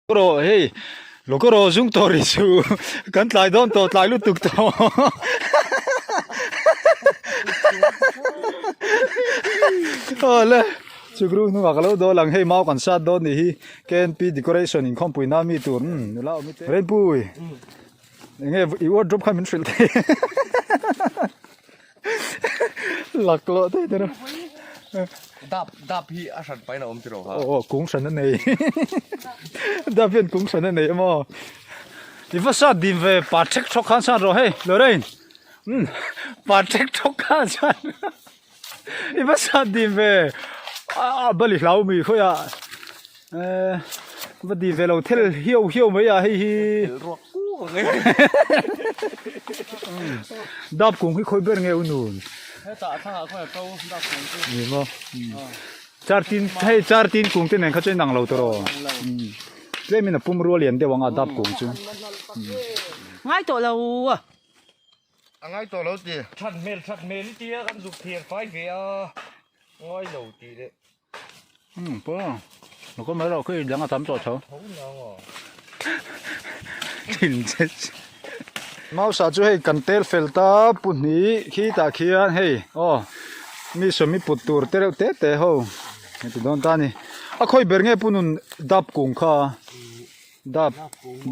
Rawh hei lo ka rawh zung tawh rih suh kan tlai dawn tawh tlai lutuk tawh awle chukru hnungah ka lo dawl ang hei mau kan sat dawn nih hi KNP decoration inkhawmpui na mi tur umm nula awm i te Rainpui enge i wardrobe kha min hrilh thei Laklawh thei te rawh. Dap dap hi a hran pain a awm tiraw ha? Aw kung hran a nei. Dap hian kung hran a nei emaw. I va sat dim ve pa thek thawk khan sat rawh hei Lorraine. Umm pa thek thawk khan sat I va sat dim ve a bali hlau mi khawiah eh va dim ve lo thel hiau hiau mai a hei hi. Dap kung hi khawi ber nge u nun? Hetah a thangah khawi a to dap kung chu. Ni maw? Char tin hei char tin kung te nen kha chu inang lo tawh rawh. Tlem in a pum rual lian deuh ang a dap kung chu. Ngai tawh lo a. A ngai tawh lo ti. That hmel that hmel i tia kan zuk thiar fai ve a ngai lo tih leh. Um pawh lo kawm mai rawh khi dang a tam tawh tho. Thin che Mouse ah chu hei kan tel fel ta pu hnih khi tah khian hei aw mi sawmi put tur te reuh te te ho heti dawn ta a ni a khawi ber nge pu nun dap kung kha dap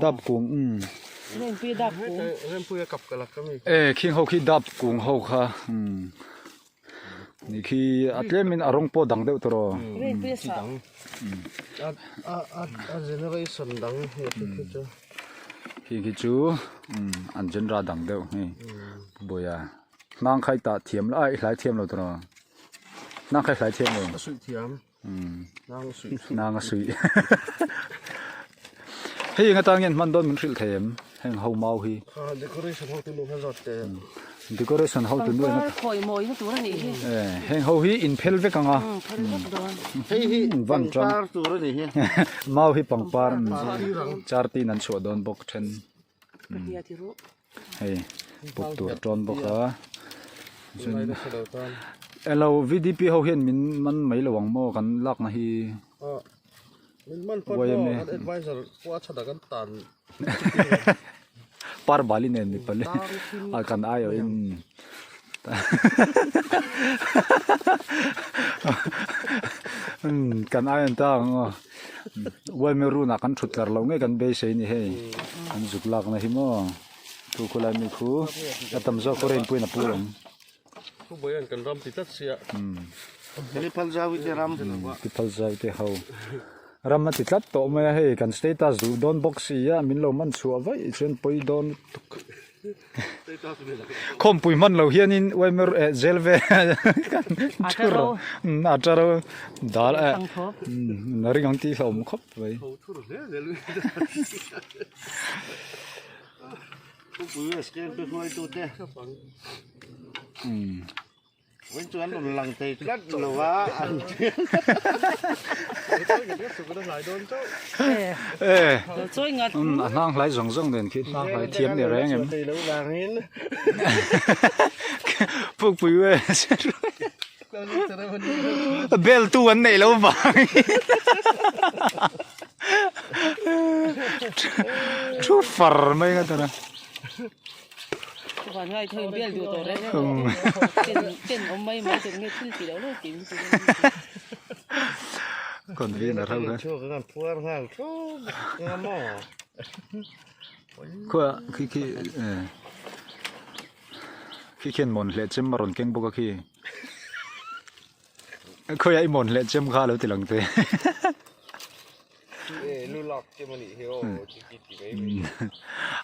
dap kung um e khing ho khi dap kung ho kha um. Ni khi a tlem in a rawng pawh dang deuh tawh rawh. Chi dang. A a a a generation dang he khi khi chu. Khi khi chu an genre dang deuh hei. Buaia hnang khai tah thiam la ai hlai thiam lo tawh rawh. Hnang khai hlai thiam lo. A suih thiam. Hnang a suih. Hnang a suih. Hei eng atan nge an hman dawn min hrilh thei em? Heng ho mau hi. Decoration ho tunu kha zawt teh. Decoration ho tunu eng. Pangpar khawi mawi na tur a nih hi. Heng ho hi in phel vek ang a. Phel vek dawn. Hei hi pangpar tur a nih hi. Mau hi pangpar char tin an chhuah dawn bawk then. Hei puk tur a tawn bawk a elo VDP ho hian min man mai lo ang maw kan lak na hi min man phawt maw kan advisor pawh a chhan ah kan tan par bali nen mi pali a kan ai awh in kan ai an ta ang aw. Uaime runah kan thut tlar loh ngei kan beisei a ni hei an zuk lakna hi maw thu khulai mi khu a tam zawk pawh rainpuiin a pu ang. Thu bawian kan ram ti tlat sia. Tiphal zau te ram. Tiphal zau te ho. Ram a ti tlat tawh mai a hei kan status duh dawn bawk si a min lo man chhuah vaih chuan pawi dawn lutuk. Khawmpui hman lo hianin uaimer eh zel ve kan thu ro a ta ro dal eh na ring ang tih hlauhawm khawp mai. Vawiin chu an rawn lang thei tlat lo a an Eh a hnang hlai zawng zawng nen khi hnang hlai thiam ni reng em pukpui we bel tu an neih lo vang thu far mai nga tana Convener ho kha Khua khi khi khi khian mawn hleh chem a rawn keng bawk a khi Khawiah i mawn hleh chem kha a lo ti lang te.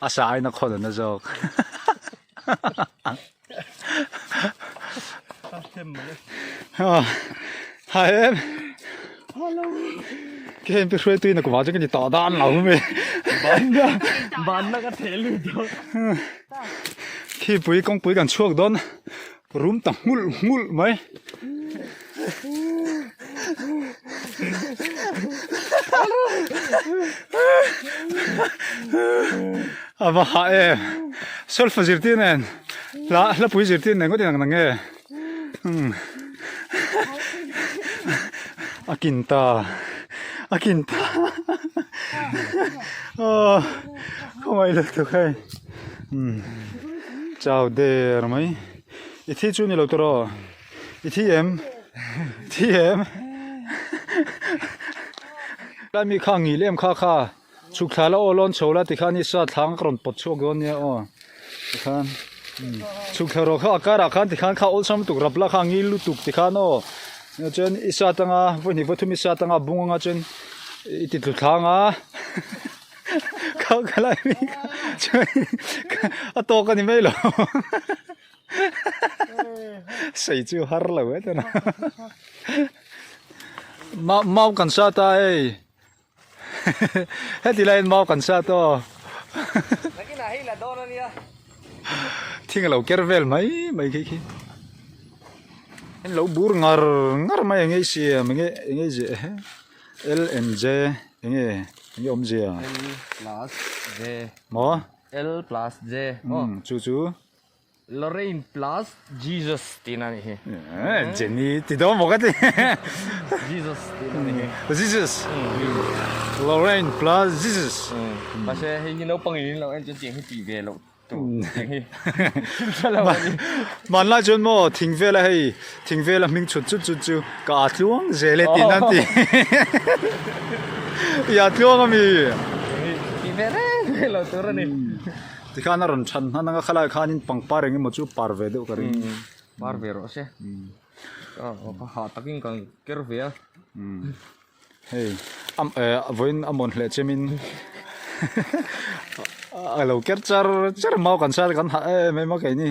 A sa aina khawn an na zawk. Hai em. Ke em pi hruai tui na kuma chu ka ni tawh dan lo mai. Ban na ka theh lut dawn. Khi pui kawngpui kan chhuak dawn. Rum ta nghulh nghulh mai. A va hah em solfa zirtir nen hla hlapui zirtir nen ngawt in ang na nge umm a kin ta a kin ta. Aw khawngaih lutuk hei umm chau der mai i thi chu ni lo tawh rawh i thi em thi em lai mi kha ngil em kha kha chhuk thla la aw lawn chho la tikhan i sa thlang ka rawn pawt chhuak dawn nia aw tikhan chhuk thla rawh kha a karah khan tikhan kha awlsam lutuk rap la kha ngil lutuk tikhan aw chuan i sa tanga vawihnih vawithum i sa tanga a bung anga chuan i ti tlu thlang a kha kha lai mi kha chuan a tawk a ni mai lo sei chu har lo e tuna mau mau kan sa ta hei. Heti laiin mau kan sat aw. Nakinah hei la dawn ania. Thing a lo ker vel mai mai khi khi. In lo bur ngar ngar mai enge i siam enge enge i ziah he L and J enge enge awmzia. L plus J. Maw? L plus J. Umm chu chu. Lorraine plus Jesus tihna a nih hi. Jenny ti dawn maw ka ti. Jesus tihna a nih hi. Jesus. Lorraine plus Jesus. Mahse hei hi naupang in lo en chuan tiang hi tih ve loh tur tiang hi. Hre lo a ni. Hmanlai chuan maw thing vela hei thing vela hming chhut chut chut chu ka aa tluang zel e tihna an ti. I aa tluang ami. Tih ve reng reng loh tur a ni. Tikhan a rawn than hman anga khalai khanin pangpar eng emaw chu par ve deuh ka ring. Par ve rawh se. Ka hah takin kan ker ve a. Hei am eh vawiin a mawn hleh chemin a lo ker char char mau kan sal kan hah em em a keini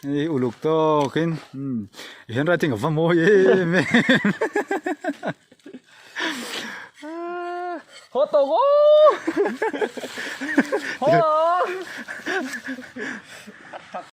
hei uluk tawkin i handwriting a va mawi em em. Haw tawh aw! Haw!